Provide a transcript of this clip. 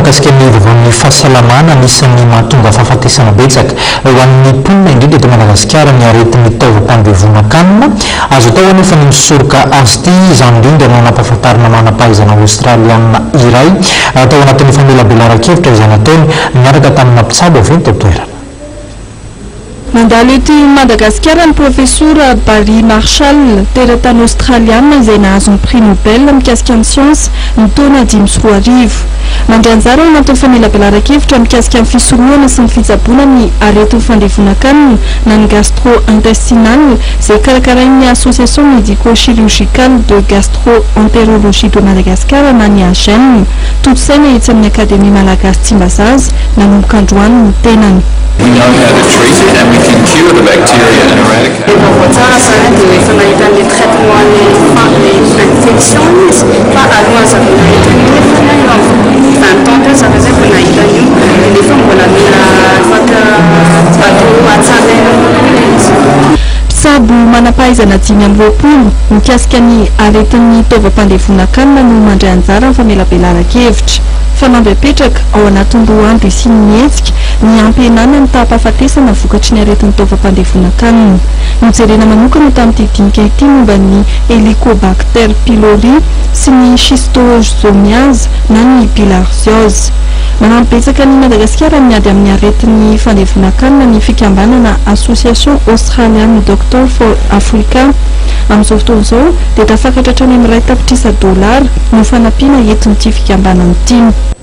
Mahakasika ny vaovaon'ny fahasalamana, anisan'ny mahatonga fahafatesana betsaka ho an'ny mponina indrindra eto Madagasikara ny aretin'ny taovam-pandevonan-kanina. Azo atao anefa ny misoroka azy ity, izany indrindra no nampahafantarina manam-pahaizana Aostraliana iray tao anatin'ny famelabelaran-kevitra izay nataony niaraka tamina mpitsabo avy eto an-toerana. Nandalo eto Madagasikara ny Profesora Barry Marshall, teratany Aostraliana izay nahazo ny Prix Nobel mikasika ny siansa ny taona 2005. Mandray anjara ao anatin'ny famelabelaran-kevitra mikasika ny fisorohana sy ny fitsaboana ny aretin'ny fandevonan-kanina na ny gastro-intestinal izay karakarain'ny Association Médico-Chirurgicale de Gastro-Entérologie de Madagascar na ny AGEM, tontosaina etsy amin'ny Akademia Malagasy Tsimbazaza nanomboka androany ny tenany. We know how to treat it and we can cure the bacteria and eradicate. Le vaovao tsara zany dia efa nahita an'le traitement an'le infection izy, fa alohan'ny zareo nahita an'io nefa eo amin'ny 20 ans teo zareo zay vao nahita an'io, dia nefa mbola mila afaka atao hatsaraina foana ilay izy. Mpitsabo manam-pahaizana 25 mikasika ny aretin'ny taovam-pandevonan-kanina no mandray anjara amin'ny famelabelaran-kevitra. Fanamby apetraka ao anatin'ny 2 andro hisian'ny hetsika ny hampihenana ny taham-pahafatesana vokatry ny aretin'ny taovam-pandevonan-kanina. Nojerena manokana tamin'ity dinika ity momba ny Helicobacter pylori sy ny schistosomiase na ny bilharziose. Manampy betsaka ny Madagasikara amin'ny ady amin'ny aretin'ny fandevonan-kanina ny fikambanana Association Australian Doctor for Africa. Amin'izao fotoana izao dia tafakatra hatrany amin'ny 1 tapitrisa dolara no fanampiana entin'ity fikambanana ity.